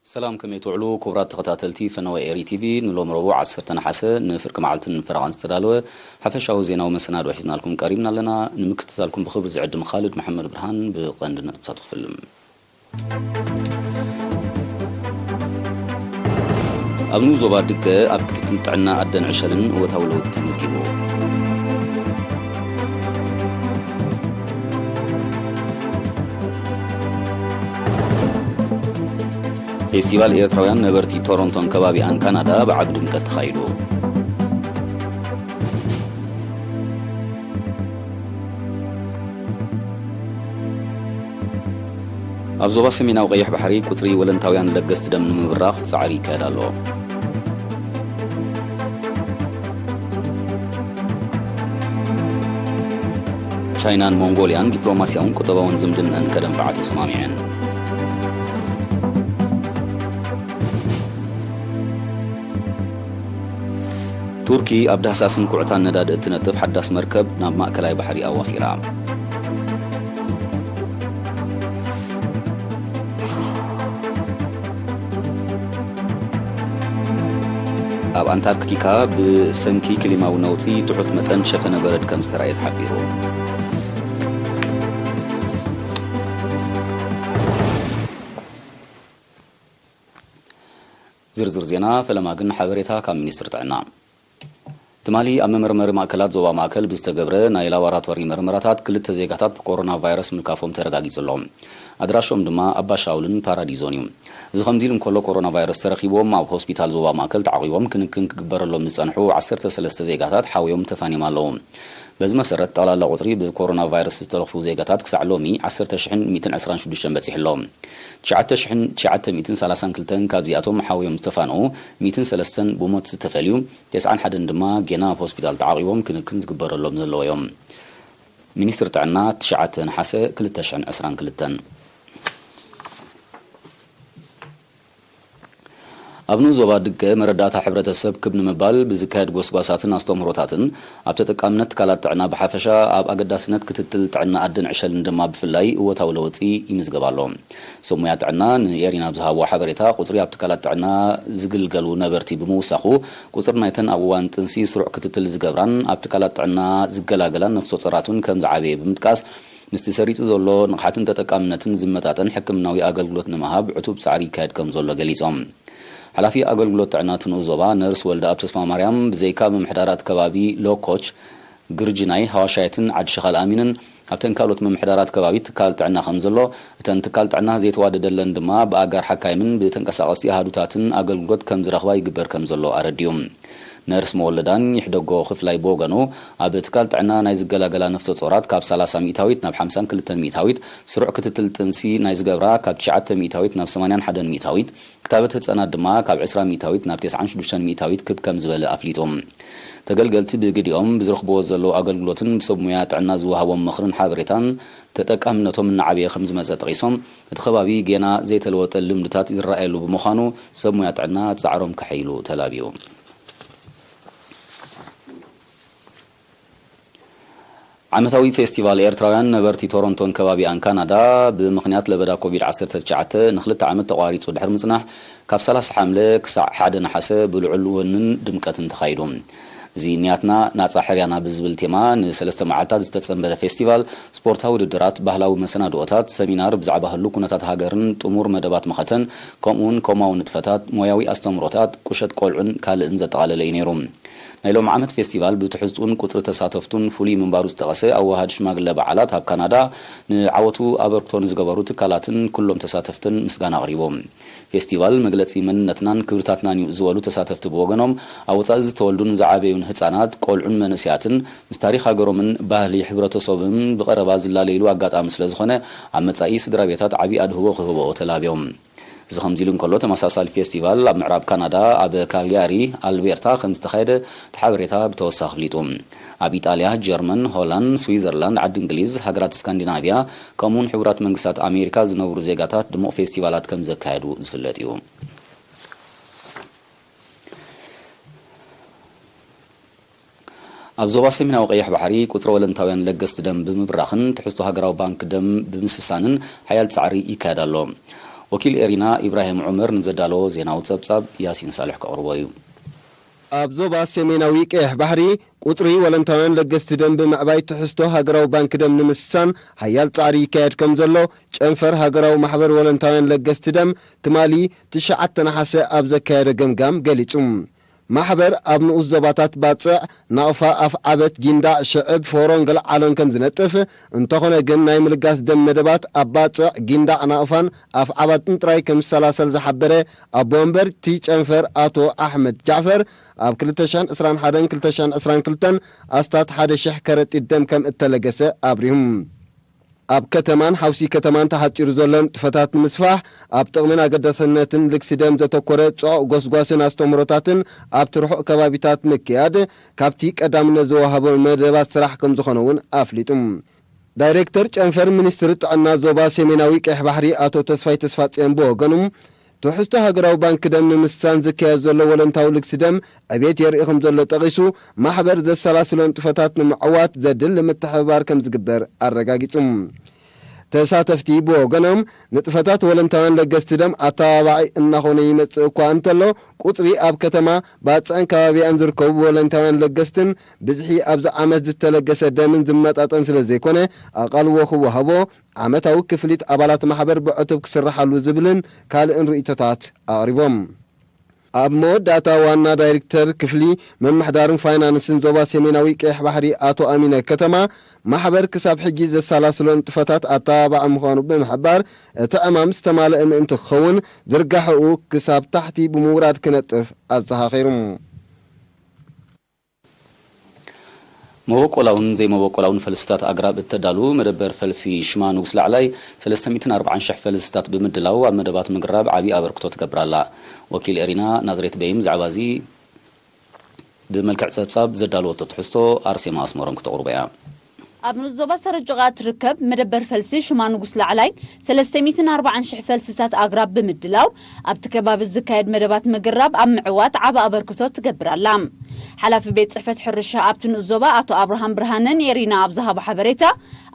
ሰላም፣ ከመይ ትውዕሉ ክቡራት ተኸታተልቲ ፈነወ ኤሪ ቲቪ? ንሎሚ ረቡዕ ዓሰርተ ነሓሰ ንፍርቂ መዓልትን ፈረቓን ዝተዳለወ ሓፈሻዊ ዜናዊ መሰናድኦ ሒዝናልኩም ቀሪብና ኣለና። ንምክትታልኩም ብኽብሪ ዝዕድም ኻልድ መሓመድ ብርሃን። ብቐንዲ ነጥብታቱ ክፍልም። ኣብ ንኡስ ዞባ ድገ ኣብ ክትትል ጥዕና ኣደን ዕሸልን እወታዊ ለውጢ ተመዝጊቡ። ፌስቲቫል ኤርትራውያን ነበርቲ ቶሮንቶን ከባቢኣን ካናዳ ብዓቢ ድምቀት ተኻይዱ። ኣብ ዞባ ሰሜናዊ ቀይሕ ባሕሪ ቁጽሪ ወለንታውያን ለገስቲ ደም ንምብራኽ ጻዕሪ ይካየድ ኣሎ። ቻይናን ሞንጎልያን ዲፕሎማስያውን ቁጠባውን ዝምድነን ከደንፍዓ ተሰማሚዐን። ቱርኪ ኣብ ዳህሳስን ኩዕታን ነዳዲ እትነጥፍ ሓዳስ መርከብ ናብ ማእከላይ ባሕሪ ኣዋፊራ። ኣብ ኣንታርክቲካ ብሰንኪ ክሊማዊ ነውጺ ትሑት መጠን ሸፈነ በረድ ከም ዝተራእየ ተሓቢሩ። ዝርዝር ዜና፣ ፈለማ ግን ሓበሬታ ካብ ሚኒስትሪ ጥዕና። ትማሊ ኣብ መመርመሪ ማእከላት ዞባ ማእከል ብዝተገብረ ናይ ላቦራቶሪ መርመራታት ክልተ ዜጋታት ብኮሮና ቫይረስ ምልካፎም ተረጋጊጹ ኣሎ። ኣድራሾም ድማ ኣባ ሻውልን ፓራዲዞን እዩ። እዚ ከምዚ ኢሉ እንከሎ፣ ኮሮና ቫይረስ ተረኺቦም ኣብ ሆስፒታል ዞባ ማእከል ተዓቂቦም ክንክን ክግበረሎም ዝጸንሑ ዓሰርተ ሰለስተ ዜጋታት ሓውዮም ተፋንዮም ኣለዉ። በዚ መሰረት፣ ጠቕላላ ቁጽሪ ብኮሮና ቫይረስ ዝተረኽፉ ዜጋታት ክሳዕ ሎሚ ዓሰርተ ሽሕን ሚእትን ዕስራን ሽዱሽተን በጺሑ ኣሎ። ትሽዓተ ሽሕን ትሽዓተ ሚእትን ሰላሳን ክልተን ካብዚኣቶም ሓውዮም ዝተፋንኡ፣ ሚእትን ሰለስተን ብሞት ዝተፈልዩ፣ ተስዓን ሓደን ድማ ጌና ኣብ ሆስፒታል ተዓቂቦም ክንክን ዝግበረሎም ዘለዉ እዮም። ሚኒስትሪ ጥዕና፣ ትሽዓተ ነሓሰ ክልተ ሽሕን ዕስራን ክልተን። ኣብ ንኡስ ዞባ ድገ መረዳእታ ሕብረተሰብ ክብ ንምባል ብዝካየድ ጎስጓሳትን ኣስተምህሮታትን ኣብ ተጠቃምነት ትካላት ጥዕና ብሓፈሻ፣ ኣብ ኣገዳስነት ክትትል ጥዕና ኣደን ዕሸልን ድማ ብፍላይ እወታዊ ለውጢ ይምዝገብ ኣሎ። ሰብ ሞያ ጥዕና ንኤሪና ብዝሃብዎ ሓበሬታ፣ ቁጽሪ ኣብ ትካላት ጥዕና ዝግልገሉ ነበርቲ ብምውሳኹ፣ ቁጽሪ ናይተን ኣብ እዋን ጥንሲ ስሩዕ ክትትል ዝገብራን ኣብ ትካላት ጥዕና ዝገላገላን ነፍሰ ጾራት እውን ከም ዝዓበየ ብምጥቃስ፣ ምስቲ ሰሪጹ ዘሎ ንቕሓትን ተጠቃምነትን ዝመጣጠን ሕክምናዊ ኣገልግሎት ንምሃብ ዕቱብ ጻዕሪ ይካየድ ከም ዘሎ ገሊጾም። ሓላፊ ኣገልግሎት ጥዕና እቲ ንኡስ ዞባ ነርስ ወልደኣብ ተስፋማርያም፣ ብዘይካ ምምሕዳራት ከባቢ ሎኮች፣ ግርጅናይ፣ ሃዋሻየትን ዓዲ ሸኻል ኣሚንን ኣብተን ካልኦት ምምሕዳራት ከባቢ ትካል ጥዕና ከም ዘሎ፣ እተን ትካል ጥዕና ዘይተዋደደለን ድማ ብኣጋር ሓካይምን ብተንቀሳቐስቲ ኣሃዱታትን ኣገልግሎት ከም ዝረኽባ ይግበር ከም ዘሎ ኣረዲኡ። ነርስ መወለዳን ይሕደጎ ክፍላይ ብወገኑ፣ ኣብ ትካል ጥዕና ናይ ዝገላገላ ነፍሰ ጾራት ካብ ሰላሳ ሚእታዊት ናብ ሓምሳን ክልተን ሚእታዊት፣ ስሩዕ ክትትል ጥንሲ ናይ ዝገብራ ካብ ትሽዓተ ሚእታዊት ናብ ሰማንያን ሓደን ሚእታዊት፣ ክታበት ህጻናት ድማ ካብ ዕስራ ሚእታዊት ናብ ተስዓን ሽዱሽተን ሚእታዊት ክብ ከም ዝበለ ኣፍሊጡ። ተገልገልቲ ብግዲኦም ብዝረኽብዎ ዘለዉ ኣገልግሎትን ብሰብ ሙያ ጥዕና ዝወሃቦም ምኽርን ሓበሬታን ተጠቃምነቶም እናዓበየ ከም ዝመጸ ጠቒሶም፣ እቲ ከባቢ ጌና ዘይተለወጠ ልምድታት ዝረኣየሉ ብምዃኑ፣ ሰብ ሙያ ጥዕና ጻዕሮም ከሐይሉ ተላብዩ። ዓመታዊ ፌስቲቫል ኤርትራውያን ነበርቲ ቶሮንቶን ከባቢኣን ካናዳ፣ ብምኽንያት ለበዳ ኮቪድ ዓሰርተ ትሽዓተ ንኽልተ ዓመት ተቋሪጹ ድሕሪ ምጽናሕ፣ ካብ ሰላሳ ሓምለ ክሳዕ ሓደ ነሓሰ ብልዑል ወንን ድምቀትን ተኻይዱ። እዚ ንያትና ናጻ ሕርያና ብዝብል ቴማ ንሰለስተ መዓልታት ዝተጸንበረ ፌስቲቫል፣ ስፖርታዊ ውድድራት፣ ባህላዊ መሰናድኦታት፣ ሰሚናር ብዛዕባ ህሉ ኩነታት ሃገርን ጥሙር መደባት መኸተን፣ ከምኡውን ኮማዊ ንጥፈታት፣ ሞያዊ ኣስተምህሮታት፣ ቁሸት ቆልዑን ካልእን ዘጠቓለለ እዩ ነይሩ። ናይ ሎም ዓመት ፌስቲቫል ብትሕዝቱን ቁጽሪ ተሳተፍቱን ፍሉይ ምንባሩ ዝጠቐሰ ኣወሃድ ሽማግለ በዓላት ኣብ ካናዳ፣ ንዓወቱ ኣበርክቶ ንዝገበሩ ትካላትን ኩሎም ተሳተፍትን ምስጋና ኣቕሪቡ። ፌስቲቫል መግለጺ መንነትናን ክብርታትናን እዩ ዝበሉ ተሳተፍቲ ብወገኖም፣ ኣብ ወጻኢ ዝተወልዱን ዝዓበዩን ህጻናት፣ ቆልዑን መንእሰያትን ምስ ታሪኽ ሃገሮምን ባህሊ ሕብረተሰቦምን ብቐረባ ዝላለይሉ ኣጋጣሚ ስለ ዝኾነ፣ ኣብ መጻኢ ስድራ ቤታት ዓቢ ኣድህቦ ክህብኦ ተላብዮም። እዚ ከምዚ ኢሉ እንከሎ፣ ተመሳሳሊ ፌስቲቫል ኣብ ምዕራብ ካናዳ ኣብ ካልጋሪ ኣልቤርታ ከም ዝተኻየደ እቲ ሓበሬታ ብተወሳኺ ኣፍሊጡ። ኣብ ኢጣልያ፣ ጀርመን፣ ሆላንድ፣ ስዊዘርላንድ፣ ዓዲ እንግሊዝ፣ ሃገራት ስካንዲናቭያ፣ ከምኡውን ሕቡራት መንግስታት ኣሜሪካ ዝነብሩ ዜጋታት ድሙቕ ፌስቲቫላት ከም ዘካየዱ ዝፍለጥ እዩ። ኣብ ዞባ ሰሜናዊ ቀይሕ ባሕሪ ቁጽሪ ወለንታውያን ለገስቲ ደም ብምብራኽን ትሕዝቶ ሃገራዊ ባንክ ደም ብምስሳንን ሓያል ጻዕሪ ይካየድ ኣሎ። ወኪል ኤሪና ኢብራሂም ዑመር ንዘዳለዎ ዜናዊ ጸብጻብ ያሲን ሳልሕ ከቕርቦ እዩ። ኣብ ዞባ ሰሜናዊ ቀይሕ ባሕሪ ቁጽሪ ወለንታውያን ለገስቲ ደም ብምዕባይ ትሕዝቶ ሃገራዊ ባንክ ደም ንምስሳን ሓያል ጻዕሪ ይካየድ ከም ዘሎ ጨንፈር ሃገራዊ ማሕበር ወለንታውያን ለገስቲ ደም ትማሊ ትሽዓተ ነሓሰ ኣብ ዘካየደ ገምጋም ገሊጹ። ማሕበር ኣብ ንኡስ ዞባታት ባጽዕ፣ ናቕፋ፣ ኣፍዓበት፣ ጊንዳዕ፣ ሽዕብ፣ ፎሮን ገለዓሎን ከም ዝነጥፍ፣ እንተኾነ ግን ናይ ምልጋስ ደም መደባት ኣብ ባጽዕ፣ ጊንዳዕ፣ ናቕፋን ኣፍዓባትን ጥራይ ከም ዝሰላሰል ዝሓበረ ኣቦ ወንበር እቲ ጨንፈር ኣቶ ኣሕመድ ጃዕፈር፣ ኣብ ክልተ ሽሕን ዕስራን ሓደን ክልተ ሽሕን ዕስራን ክልተን ኣስታት ሓደ ሽሕ ከረጢት ደም ከም እተለገሰ ኣብሪሁ። ኣብ ከተማን ሓውሲ ከተማን ተሓጺሩ ዘሎ ንጥፈታት ንምስፋሕ፣ ኣብ ጥቕምን ኣገዳስነትን ልግሲ ደም ዘተኮረ ጽዑቕ ጎስጓስን ኣስተምህሮታትን ኣብቲ ርሑቕ ከባቢታት ምክያድ፣ ካብቲ ቀዳምነት ዝወሃቦ መደባት ስራሕ ከም ዝኾነ እውን ኣፍሊጡ። ዳይሬክተር ጨንፈር ሚኒስትሪ ጥዕና ዞባ ሰሜናዊ ቀይሕ ባሕሪ ኣቶ ተስፋይ ተስፋጽዮን ብወገኑ፣ ትሕዝቶ ሃገራዊ ባንክ ደም ንምስሳን ዝካየድ ዘሎ ወለንታዊ ልግሲ ደም ዕቤት የርኢ ከም ዘሎ ጠቒሱ፣ ማሕበር ዘሰላስሎ ንጥፈታት ንምዕዋት ዘድሊ ምትሕብባር ከም ዝግበር ኣረጋጊጹ። ተሳተፍቲ ብወገኖም፣ ንጥፈታት ወለንታውያን ለገስቲ ደም ኣተባባዒ እናኾነ ይመጽእ እኳ እንተሎ፣ ቁጽሪ ኣብ ከተማ ባጽዕን ከባቢኣን ዝርከቡ ወለንታውያን ለገስትን ብዝሒ ኣብዚ ዓመት ዝተለገሰ ደምን ዝመጣጠን ስለ ዘይኮነ፣ ኣቓልቦ ክወሃቦ ዓመታዊ ክፍሊት ኣባላት ማሕበር ብዕቱብ ክስርሓሉ ዝብልን ካልእን ርእይቶታት ኣቕሪቦም። ኣብ መወዳእታ ዋና ዳይሬክተር ክፍሊ ምምሕዳርን ፋይናንስን ዞባ ሰሜናዊ ቀይሕ ባሕሪ ኣቶ ኣሚነ ከተማ፣ ማሕበር ክሳብ ሕጂ ዘሰላስሎ ንጥፈታት ኣተባባዒ ምዃኑ ብምሕባር፣ እቲ ዕማም ዝተማልአ ምእንቲ ክኸውን ዝርጋሐኡ ክሳብ ታሕቲ ብምውራድ ክነጥፍ ኣዘኻኺሩ። መበቆላውን ዘይመበቆላውን ፈልስታት ኣግራብ እተዳሉ መደበር ፈልሲ ሽማ ንጉስ ላዕላይ ሰለስተ ሚእትን ኣርባዓን ሽሕ ፈልስታት ብምድላው ኣብ መደባት ምግራብ ዓብዪ ኣበርክቶ ትገብር ኣላ። ወኪል ኤሪና ናዝሬት በይም ዛዕባ እዚ ብመልክዕ ጸብጻብ ዘዳለወቶ ትሕዝቶ ኣርሴማ ኣስመሮም ክተቕርቦ እያ። ኣብ ንኡስ ዞባ ሰረጀቓ እትርከብ መደበር ፈልሲ ሽማ ንጉስ ላዕላይ ሰለስተ ሚእትን ኣርባዓን ሽሕ ፈልስታት ኣግራብ ብምድላው ኣብቲ ከባቢ ዝካየድ መደባት ምግራብ ኣብ ምዕዋት ዓቢ ኣበርክቶ ትገብር ኣላ። ሓላፊ ቤት ጽሕፈት ሕርሻ ኣብቲ ንኡስ ዞባ ኣቶ ኣብርሃም ብርሃነ ንኤሪና ኣብ ዝሃቦ ሓበሬታ፣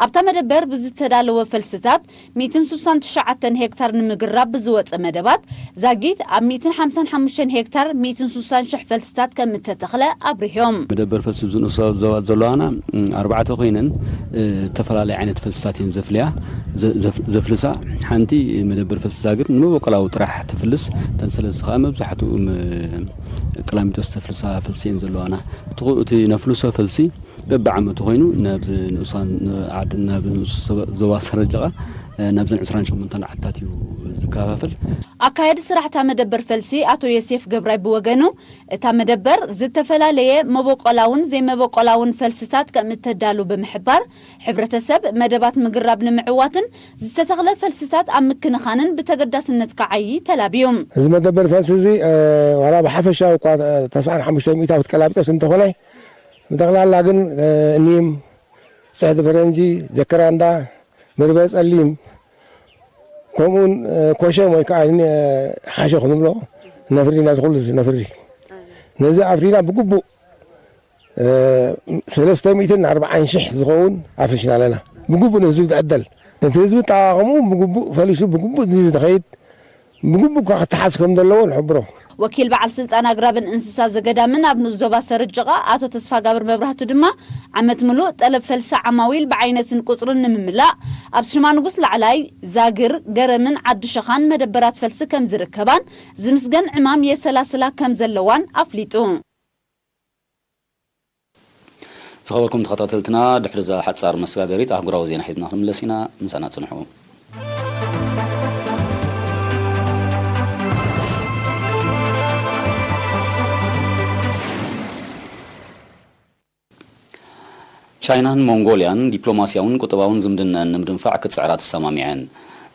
ኣብታ መደበር ብዝተዳለወ ፈልስታት ሚእትን ስሳን ትሽዓተን ሄክታር ንምግራብ ብዝወጸ መደባት ዛጊት ኣብ ሚእትን ሓምሳን ሓሙሽተን ሄክታር ሚእትን ስሳን ሽሕ ፈልስታት ከም እተተኽለ ኣብሪሆም። መደበር ፈልሲ ዝንኡስ ዞባ ዘለዋና፣ እም፣ ኣርባዕተ ኮይነን፣ እ፣ ዝተፈላለየ ዓይነት ፈልስታት እየን ዘፍልያ፣ ዘ-፣ ዘፍ-፣ ዘፍልሳ። ሓንቲ መደበር ፈልሲ ዛግር ንመበቆላዊ ጥራሕ ተፍልስ፣ እተን ሰለስተ ከዓ መብዛሕትኡ ም-፣ ቀላሚጦስ ተፍልሳ ፈልሲ እየን ዘለዋና። እቲ፣ እቲ ነፍልሶ ፈልሲ በብዓመቱ ኮይኑ ናብዚ ንኡሳን ዓድን ናብ ንኡስ ዞባ ሰረጀቓ፣ እ፣ ናብዘን ዕስራን ሸሞንተን ዓድታት እዩ ዝከፋፈል። ኣካያዲ ስራሕታ መደበር ፈልሲ ኣቶ ዮሴፍ ገብራይ ብወገኑ፣ እታ መደበር ዝተፈላለየ መበቆላውን ዘይመበቆላውን ፈልስታት ከም እተዳሉ ብምሕባር፣ ሕብረተሰብ መደባት ምግራብ ንምዕዋትን ዝተተኽለ ፈልስታት ኣብ ምክንኻንን ብተገዳስነት ክዓዪ ተላብዩ። እዚ መደበር ፈልሲ እዚ፣ እ፣ ዋላ ብሓፈሻዊ እኳ ተስዓን ሓሙሽተ ሚእታዊት ቀላቢጦስ እንተኾነ፣ ብጠቕላላ ግን፣ እ፣ እኒም፣ ጽሕዲ ፈረንጂ፣ ጀከራንዳ፣ መርበ ጸሊም፣ ከምኡውን፣ እ፣ ኮሸም ወይ ከዓ ን-፣ ሓሸኹ ንብሎ ነፍሪ ኢና፣ እዚ ኩሉ እዚ ነፍሪ። ነዚ ኣፍሪና ብግቡእ፣ እ፣ ሰለስተ ሚእትን ኣርባዓን ሽሕ ዝኸውን ኣፍሪሽና ኣለና። ብግቡእ ንህዝቢ ዝዕደል፣ ነቲ ህዝቢ ጠቓቕሙ ብግቡእ ፈሊሱ ብግቡእ እዚ ዝኸይድ ብግቡእ እኳ ክተሓዝ ከም ዘለዎ ንሕብሮ። ወኪል በዓል ስልጣን ኣግራብን እንስሳ ዘገዳምን ኣብ ንኡስ ዞባ ሰረጀቓ ኣቶ ተስፋጋብር መብራህቱ ድማ፣ ዓመት ምሉእ ጠለብ ፈልሲ ዓማዊል ብዓይነትን ቁጽርን ንምምላእ፣ ኣብ ሽማ ንጉስ ላዕላይ፣ ዛግር፣ ገረምን ዓዲ ሸኻን መደበራት ፈልሲ ከም ዝርከባን ዝምስገን ዕማም የሰላስላ ከም ዘለዋን ኣፍሊጡ። ዝኸበርኩም ተኸታተልትና፣ ድሕሪ እዛ ሓጻር መሰጋገሪት ኣህጉራዊ ዜና ሒዝና ክንምለስ ኢና። ምሳና ጽንሑ። ቻይናን ሞንጎልያን ዲፕሎማስያውን ቁጠባውን ዝምድናኣን ንምድንፋዕ ክጽዕራ ተሰማሚዐን።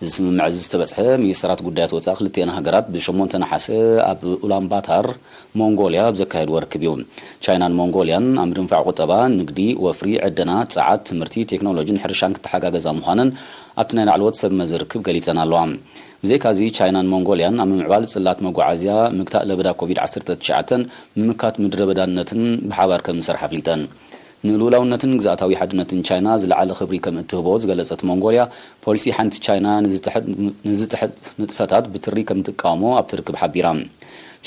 እዚ ስምምዕ እዚ ዝተበጽሐ ሚኒስተራት ጉዳያት ወጻኢ ክልቲኤን ሃገራት ብሸሞንተ ነሓሰ ኣብ ኡላንባታር ሞንጎልያ ኣብ ዘካየድዎ ርክብ እዩ። ቻይናን ሞንጎልያን ኣብ ምድንፋዕ ቁጠባ፣ ንግዲ፣ ወፍሪ፣ ዕደና፣ ጸዓት፣ ትምህርቲ፣ ቴክኖሎጂን ሕርሻን ክተሓጋገዛ ምዃነን ኣብቲ ናይ ላዕለዎት ሰብ መዚ ርክብ ገሊጸን ኣለዋ። ብዘይካዚ፣ ቻይናን ሞንጎልያን ኣብ ምምዕባል ጽላት መጓዓዝያ፣ ምግታእ ለበዳ ኮቪድ ዓሰርተ ትሽዓተ፣ ምምካት ምድረ በዳነትን ብሓባር ከም ዝሰርሓ ኣፍሊጠን። ንልኡላውነትን ግዝኣታዊ ሓድነትን ቻይና ዝለዓለ ክብሪ ከም እትህቦ ዝገለጸት ሞንጎልያ፣ ፖሊሲ ሓንቲ ቻይና ንዝትሕት ንዝትሕት ንጥፈታት ብትሪ ከም ትቃወሞ ኣብቲ ርክብ ሓቢራ።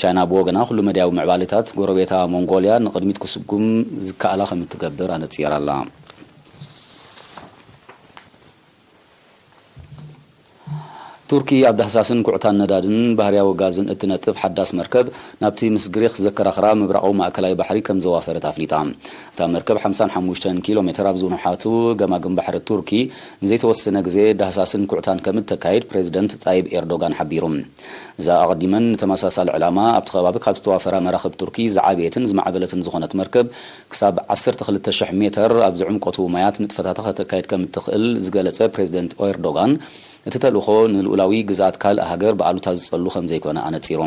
ቻይና ብወገና፣ ኩሉ መዳያዊ ምዕባለታት ጎረቤታ ሞንጎልያ ንቕድሚት ክስጉም ዝከኣላ ከም እትገብር ኣነጺራ ኣላ። ቱርኪ ኣብ ዳህሳስን ኩዕታን ነዳድን ባህርያዊ ጋዝን እትነጥፍ ሓዳስ መርከብ ናብቲ ምስ ግሪኽ ዘከራኽራ ምብራቓዊ ማእከላይ ባሕሪ ከም ዘዋፈረት ኣፍሊጣ። እታ መርከብ ሓምሳን ሓሙሽተን ኪሎ ሜትር ኣብ ዝንውሓቱ ገማግም ባሕሪ ቱርኪ ንዘይተወሰነ ግዜ ዳህሳስን ኩዕታን ከም እተካይድ ፕሬዚደንት ጣይብ ኤርዶጋን ሓቢሩ። እዛ ኣቐዲመን ንተመሳሳሊ ዕላማ ኣብቲ ከባቢ ካብ ዝተዋፈራ መራኽብ ቱርኪ ዝዓበየትን ዝማዕበለትን ዝኾነት መርከብ፣ ክሳብ ዓሰርተ ክልተ ሽሕ ሜትር ኣብ ዝዕምቆቱ ማያት ንጥፈታታ ከተካይድ ከም እትኽእል ዝገለጸ ፕሬዚደንት ኤርዶጋን፣ እቲ ተልእኾ ንልኡላዊ ግዝኣት ካልእ ሃገር ብኣሉታ ዝጸሉ ከም ዘይኮነ ኣነጺሩ።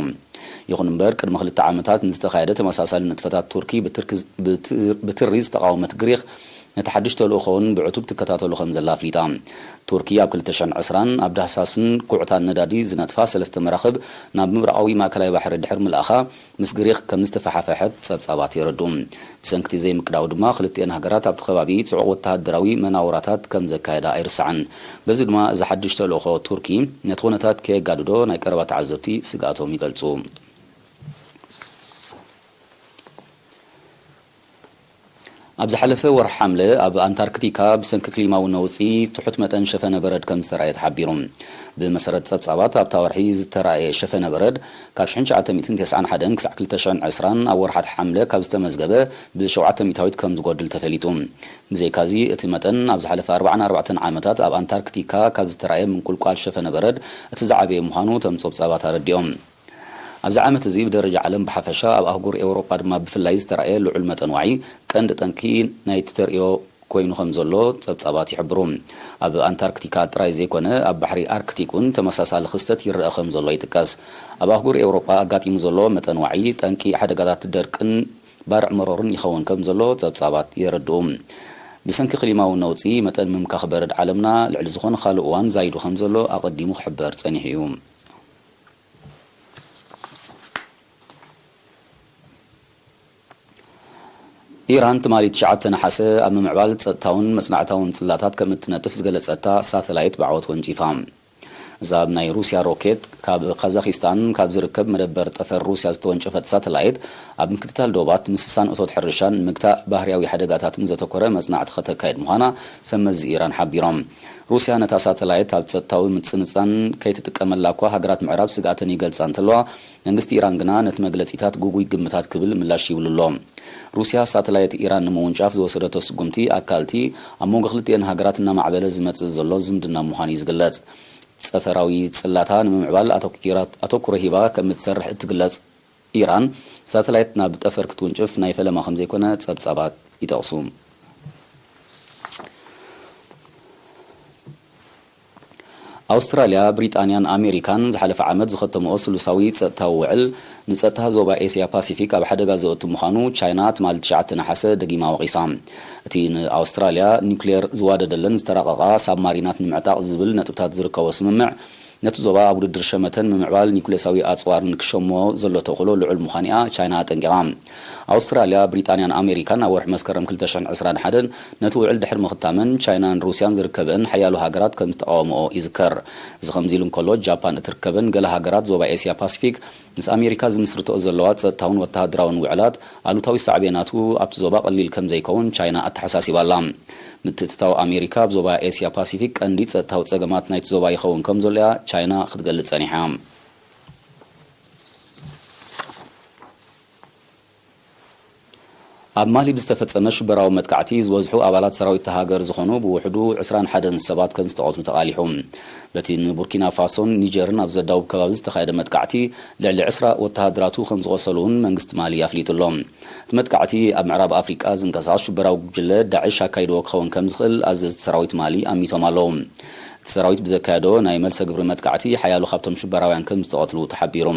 ይኹን እምበር፣ ቅድሚ ክልተ ዓመታት ንዝተኻየደ ተመሳሳሊ ንጥፈታት ቱርኪ ብትርኪ-፣ ብት-፣ ብትሪ ዝተቓወመት ግሪኽ፣ ነቲ ሓድሽ ተልእኾ እውን ብዕቱብ ትከታተሎ ከም ዘላ ኣፍሊጣ። ቱርኪ ኣብ ክልተ ሽሕን ዕስራን ኣብ ዳህሳስን ኩዕታን ነዳዲ ዝነጥፋ ሰለስተ መራኽብ ናብ ምብራቓዊ ማእከላይ ባሕሪ ድሕሪ ምልኣኻ፣ ምስ ግሪኽ ከም ዝተፈሓፈሐት ጸብጻባት የረድኡ። ብሰንክቲ ዘይምቅዳው ድማ፣ ክልቲኤን ሃገራት ኣብቲ ከባቢ ጽዑቕ ወተሃደራዊ መናውራታት ከም ዘካየዳ ኣይርሳዕን። በዚ ድማ፣ እዚ ሓድሽ ተልእኾ ቱርኪ ነቲ ኩነታት ከየጋድዶ ናይ ቀረባ ተዓዘብቲ ስግኣቶም ይገልጹ። ኣብ ዝሓለፈ ወርሒ ሓምለ ኣብ ኣንታርክቲካ ብሰንኪ ክሊማዊ ነውጺ ትሑት መጠን ሸፈነ በረድ ከም ዝተራእየ ተሓቢሩ። ብመሰረት ጸብጻባት፣ ኣብታ ወርሒ ዝተራእየ ሸፈነ በረድ ካብ ሽሕን ትሽዓተ ሚእትን ተስዓን ሓደን ክሳዕ ክልተ ሽሕን ዕስራን ኣብ ወርሓት ሓምለ ካብ ዝተመዝገበ ብሸውዓተ ሚእታዊት ከም ዝጎድል ተፈሊጡ። ብዘይካዚ፣ እቲ መጠን ኣብ ዝሓለፈ ኣርባዓን ኣርባዕተን ዓመታት ኣብ ኣንታርክቲካ ካብ ዝተራእየ ምንቁልቋል ሸፈነ በረድ እቲ ዝዓበየ ምዃኑ እቶም ጸብጻባት ኣረዲኦም። ኣብዚ ዓመት እዚ ብደረጃ ዓለም ብሓፈሻ፣ ኣብ ኣህጉር ኤውሮጳ ድማ ብፍላይ ዝተራእየ ልዑል መጠን ዋዒ ቀንዲ ጠንቂ ናይቲ ተርእዮ ኮይኑ ከም ዘሎ ጸብጻባት ይሕብሩ። ኣብ ኣንታርክቲካ ጥራይ ዘይኮነ፣ ኣብ ባሕሪ ኣርክቲክ እውን ተመሳሳሊ ክስተት ይረአ ከም ዘሎ ይጥቀስ። ኣብ ኣህጉር ኤውሮጳ ኣጋጢሙ ዘሎ መጠን ዋዒ ጠንቂ ሓደጋታት ደርቅን ባርዕ መሮርን ይኸውን ከም ዘሎ ጸብጻባት የረድኡ። ብሰንኪ ክሊማዊ ነውጺ፣ መጠን ምምካኽ በረድ ዓለምና ልዕሊ ዝኾነ ካልእ እዋን ዛይዱ ከም ዘሎ ኣቐዲሙ ክሕበር ጸኒሑ እዩ። ኢራን ትማሊ ትሽዓተ ነሓሰ ኣብ ምምዕባል ጸጥታውን መጽናዕታውን ጽላታት ከም እትነጥፍ ዝገለጸታ ሳተላይት ብዓወት ወንጪፋ። እዛ ብናይ ሩስያ ሮኬት ካብ ካዛኺስታን ካብ ዝርከብ መደበር ጠፈር ሩስያ ዝተወንጨፈት ሳተላይት፣ ኣብ ምክትታል ዶባት፣ ምስሳን እቶት ሕርሻን ንምግታእ ባህርያዊ ሓደጋታትን ዘተኮረ መጽናዕቲ ከተካይድ ምዃና ሰብ መዚ ኢራን ሓቢሮም። ሩስያ ነታ ሳተላይት ኣብ ጸጥታዊ ምጽንጻን ከይትጥቀመላ እኳ ሃገራት ምዕራብ ስግኣተን ይገልጻ እንተለዋ፣ መንግስቲ ኢራን ግና ነቲ መግለጺታት ግጉይ ግምታት ክብል ምላሽ ይብሉ ኣሎ። ሩስያ ሳተላይት ኢራን ንምውንጫፍ ዝወሰደቶ ስጉምቲ ኣካልቲ ኣብ መንጎ ክልቲኤን ሃገራት እናማዕበለ ዝመጽእ ዘሎ ዝምድና ምዃኑ እዩ ዝግለጽ። ጸፈራዊ ጽላታ ንምምዕባል ኣተኪራ-፣ ኣተኩሮ ሂባ ከም እትሰርሕ እትግለጽ ኢራን፣ ሳተላይት ናብ ጠፈር ክትውንጭፍ ናይ ፈለማ ከም ዘይኮነ ጸብጻባት ይጠቕሱ። ኣውስትራልያ፣ ብሪጣንያን ኣሜሪካን ዝሓለፈ ዓመት ዝኸተምኦ ስሉሳዊ ጸጥታዊ ውዕል፣ ንጸጥታ ዞባ ኤስያ ፓሲፊክ ኣብ ሓደጋ ዘእቱ ምዃኑ ቻይና ትማሊ ትሽዓተ ነሓሰ ደጊማ ወቒሳ። እቲ ንኣውስትራልያ ኒውክሌር ዝዋደደለን ዝተራቐቓ ሳብማሪናት ንምዕጣቕ ዝብል ነጥብታት ዝርከቦ ስምምዕ፣ ነቲ ዞባ ኣብ ውድድር ሸመተን ምምዕባል ኒውክሌሳዊ ኣጽዋርን ክሸሞ ዘሎ ተኽእሎ ልዑል ምዃኑ እያ ቻይና ኣጠንቂቓ። ኣውስትራልያ፣ ብሪጣንያን ኣሜሪካን ኣብ ወርሒ መስከረም ክልተ ሽሕን ዕስራን ሓደን ነቲ ውዕል ድሕሪ ምኽታመን፣ ቻይናን ሩስያን ዝርከበን ሓያሎ ሃገራት ከም ዝተቓወምኦ ይዝከር። እዚ ከምዚ ኢሉ እንከሎ፣ ጃፓን እትርከበን ገለ ሃገራት ዞባ ኤስያ ፓሲፊክ ምስ ኣሜሪካ ዝምስርትኦ ዘለዋ ጸጥታውን ወተሃደራውን ውዕላት፣ ኣሉታዊ ሳዕቤናቱ ኣብቲ ዞባ ቀሊል ከም ዘይከውን ቻይና ኣተሓሳሲባ ኣላ። ምትእትታው ኣሜሪካ ኣብ ዞባ ኤስያ ፓሲፊክ ቀንዲ ጸጥታዊ ጸገማት ናይቲ ዞባ ይኸውን ከም ዘሎ እያ ቻይና ክትገልጽ ጸኒሓ። ኣብ ማሊ ብዝተፈጸመ ሽበራዊ መጥቃዕቲ ዝበዝሑ ኣባላት ሰራዊት እታ ሃገር ዝኾኑ ብውሕዱ ዕስራን ሓደን ሰባት ከም ዝተቐትሉ ተቓሊሑ። በቲ ንቡርኪና ፋሶን ኒጀርን ኣብ ዘዳውብ ከባቢ ዝተኻየደ መጥቃዕቲ ልዕሊ ዕስራ ወተሃደራቱ ከም ዝቖሰሉ እውን መንግስቲ ማሊ ኣፍሊጡ ኣሎ። እቲ መጥቃዕቲ ኣብ ምዕራብ ኣፍሪቃ ዝንቀሳቐስ ሽበራዊ ጉጅለ ዳዕሽ ኣካይድዎ ክኸውን ከም ዝኽእል ኣዘዝቲ ሰራዊት ማሊ ኣሚቶም ኣለዉ። እቲ ሰራዊት ብዘካየዶ ናይ መልሰ ግብሪ መጥቃዕቲ ሓያሎ ካብቶም ሽበራውያን ከም ዝተቐትሉ ተሓቢሩ።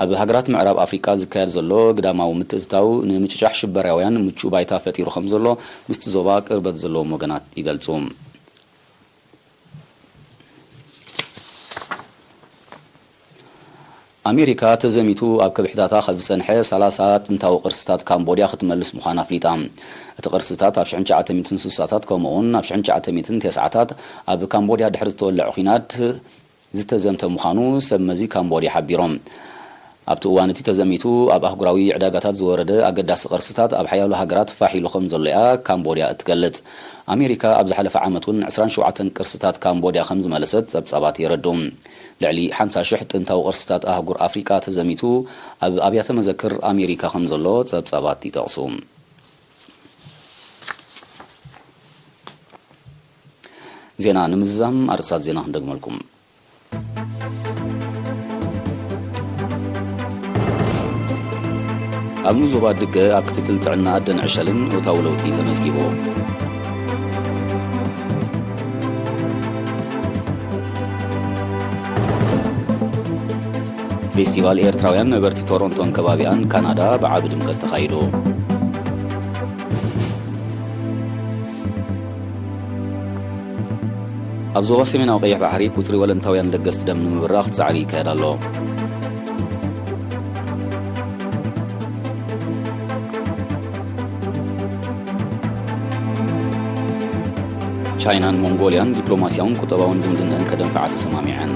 ኣብ ሃገራት ምዕራብ ኣፍሪቃ ዝካየድ ዘሎ ግዳማዊ ምትእትታው ንምጭጫሕ ሽበራውያን ምቹእ ባይታ ፈጢሩ ከም ዘሎ ምስቲ ዞባ ቅርበት ዘለዎም ወገናት ይገልጹ። ኣሜሪካ ተዘሚቱ ኣብ ከብሕታታ ካብ ዝጸንሐ ሰላሳ ጥንታዊ ቅርስታት ካምቦድያ ክትመልስ ምዃና ኣፍሊጣ። እቲ ቅርስታት ኣብ ሽሕን ትሽዓተ ሚእትን ስሳታት ከምኡ'ውን ኣብ ሽሕን ትሽዓተ ሚእትን ተስዓታት ኣብ ካምቦድያ ድሕሪ ዝተወልዐ ኲናት ዝተዘምተ ምዃኑ ሰብ መዚ ካምቦድያ ሓቢሮም። ኣብቲ እዋን እቲ ተዘሚቱ ኣብ ኣህጉራዊ ዕዳጋታት ዝወረደ ኣገዳሲ ቅርስታት ኣብ ሓያሎ ሃገራት ፋሕ ኢሉ ከም ዘሎ እያ ካምቦድያ እትገልጽ። ኣሜሪካ ኣብ ዝሓለፈ ዓመት እውን ዕስራን ሸውዓተን ቅርስታት ካምቦድያ ከም ዝመለሰት ጸብጻባት የረድኡ። ልዕሊ ሓምሳ ሽሕ ጥንታዊ ቅርስታት ኣህጉር ኣፍሪቃ ተዘሚቱ ኣብ ኣብያተ መዘክር ኣሜሪካ ከም ዘሎ ጸብጻባት ይጠቕሱ። ዜና ንምዝዛም ኣርእስታት ዜና ክንደግመልኩም። ኣብ ዞባ ድገ ኣብ ክትትል ጥዕና ኣደን ዕሸልን እወታዊ ለውጢ ተመዝጊቡ። ፌስቲቫል ኤርትራውያን ነበርቲ ቶሮንቶን ከባቢኣን ካናዳ ብዓቢ ድምቀት ተኻይዱ። ኣብ ዞባ ሰሜናዊ ቀይሕ ባሕሪ ቁጽሪ ወለንታውያን ለገስቲ ደም ንምብራኽ ጻዕሪ ይካየድ ኣሎ። ቻይናን ሞንጎልያን ዲፕሎማስያውን ቁጠባውን ዝምድነአን ከደንፍዓ ተሰማሚዐን።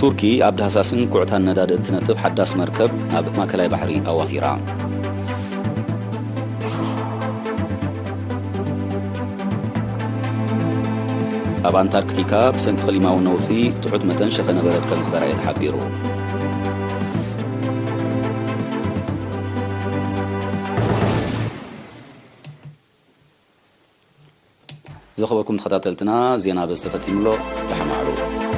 ቱርኪ ኣብ ዳህሳስን ኩዕታን ነዳዲ እትነጥብ ሓዳስ መርከብ ናብ ማእከላይ ባሕሪ ኣዋፊራ። ኣብ ኣንታርክቲካ ብሰንኪ ክሊማዊ ነውጺ ትሑት መጠን ሸፈነ በረድ ከም ዝተራእየ ተሓቢሩ። ዝኸበርኩም ተኸታተልትና፣ ዜና በዚ ተፈጺሙ ኣሎ። ደሓን ዋዕሉ።